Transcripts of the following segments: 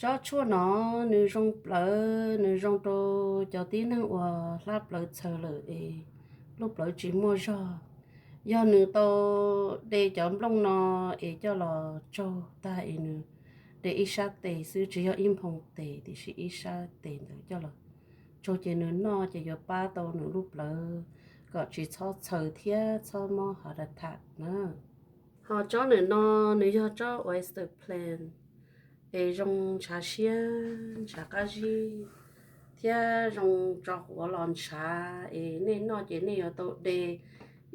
Tsob tshuaj no nws zoo plawv, nws zoo rau cov tib neeg uas hlab plawv txhaws lawm es lub plawv tsis muaj zog. Yog nws tau de cov nplooj no es coj los tsaug tag es nws de ib sab tes xwb, tsis yog ib nphoo tes tiam sis ib sab tes ntawd coj los tsaug ces nws noj ces yuav pab tau nws lub plawv kom tsis txhob txhaws thiab txhob mob heart attack na. Ho tsob ntawm no nws yog tsob oyster plant, es zoo ntshav siab ntshav qab zib thiab zoo tso quav los ntshav, es nej noj ces nej yuav tau de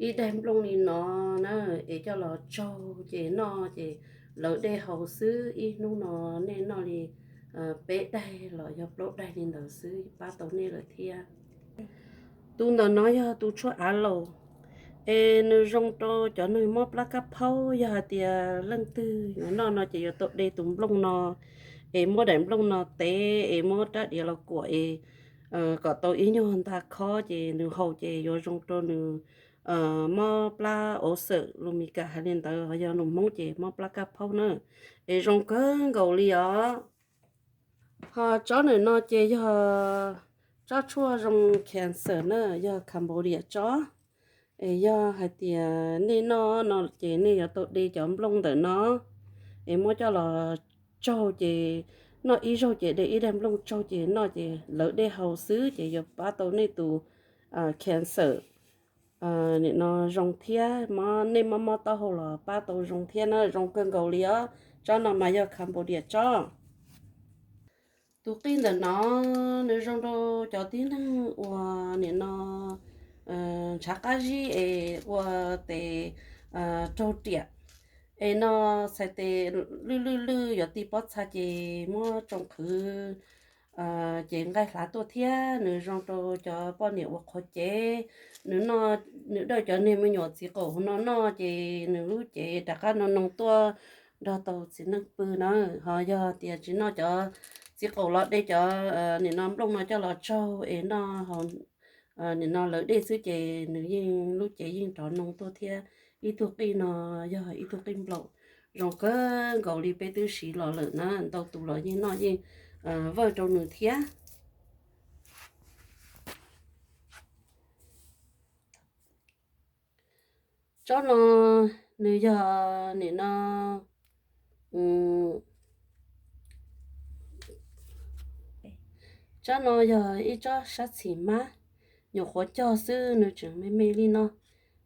ib daig nplooj li no na, es coj los tsaug ces noj ces lawv dej haus xwb. Ib hnub no nej noj li peb daig los yog plaub daig li ntawd xwb pab tau nej lawm thiab. Tus ntawm no yog tus tshuaj av laus, es nws zoo rau cov neeg mob plab kab phaub. Yog hais tias leej twg yuav noj no ces yuav tau de tus nplooj no es muab daim nplooj no tev es muab rab diav los kuam es kom tau ib nyuag nta khob ces nws haus ces yuav zoo rau nws mob plab ov xawm lus Mis Kas hais li ntawd, ho yog lus Hmoob ces mob plab kab phaub na, es zoo kawg nkaus li os. Ho tsob ntawm no ces yog tsob tshuaj zoo cancer na, yog Cambodia tsob. Es yog hais tias nej noj no ces nej yuav tau de cov nplooj ntawm no es muab coj los tsaug ces noj ib zaug ces de ib daig nplooj tsaug ces noj ces lawv dej haus xwb ces yuav pab tau nej tus cancer. Nim no zoo thiab, nej mob mob taub hau los pab tau zoo thiab na, zoo kawg nkaus li os. Tsob no mas yog Cambodia tsob. Tus qij ntawm no nws zoo rau cov tib neeg uas nim no ntshav qab zib es ua tes raug riam es no txhais tes lwj lwj lwj yuav ti pob txha ces muab tsoo qhwv ces nqaij hlav tuaj thiab. Nws zoo rau cov poj niam uas qhuav cev, nws noj, nws dawj cov niag me nyuam txiv qaum no noj ces nws lub cev rov qab no noo tuaj nrog tau txiv neej pw na. Ho yog tias tsis noj cov txiv qaum los de cov nim no nplooj no coj los tsaug es noj, nim no lawv dej xwb ces nws yeej lub cev yeej rov noo tuaj thiab. Ib tug qij no yog ib tug qij nplaum zoo kawg nkaus li, peb twb siv los lawm na, ntau tus los yeej noj yeej vawj rau nws thiab. Tsob no nws yog nim no, tsob no yog ib tsob sab txhim hmab, nyuam qhuav cog xwb nws tseem me me li no,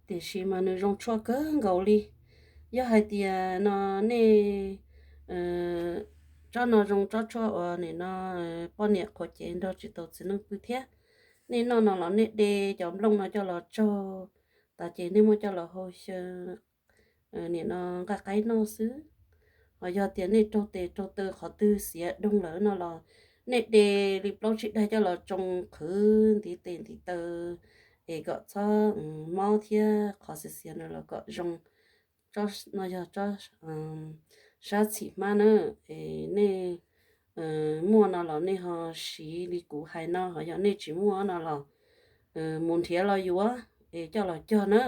tiam sis mas nws zoo tshuaj kawg nkaus li. Yog hais tias no nej, tsob no zoo tsob tshuaj uas nim no poj niam qhuav cev nrog tsis tau txiv neej pw thiab. Nej noj no los nej de cov nplooj no coj los tsaug tas ces nej muab coj los hau xyaw nim no nqa qaib noj xwb. Ho yog tias nej raug tes raug taw qhov twg xiav doog lawm no los nej de li plaub tsib daig coj los tsoo qhwv ntiv tes ntiv taw es kom txhob mob thiab qhov xiav xiav no los kom zoo. Tsob no yog tsob sab txhim hmab na, es nej muaj no los nej ho siv li kuv hais no, ho yog nej tsis muaj no los mus nrhiav los yuav es coj los cog na.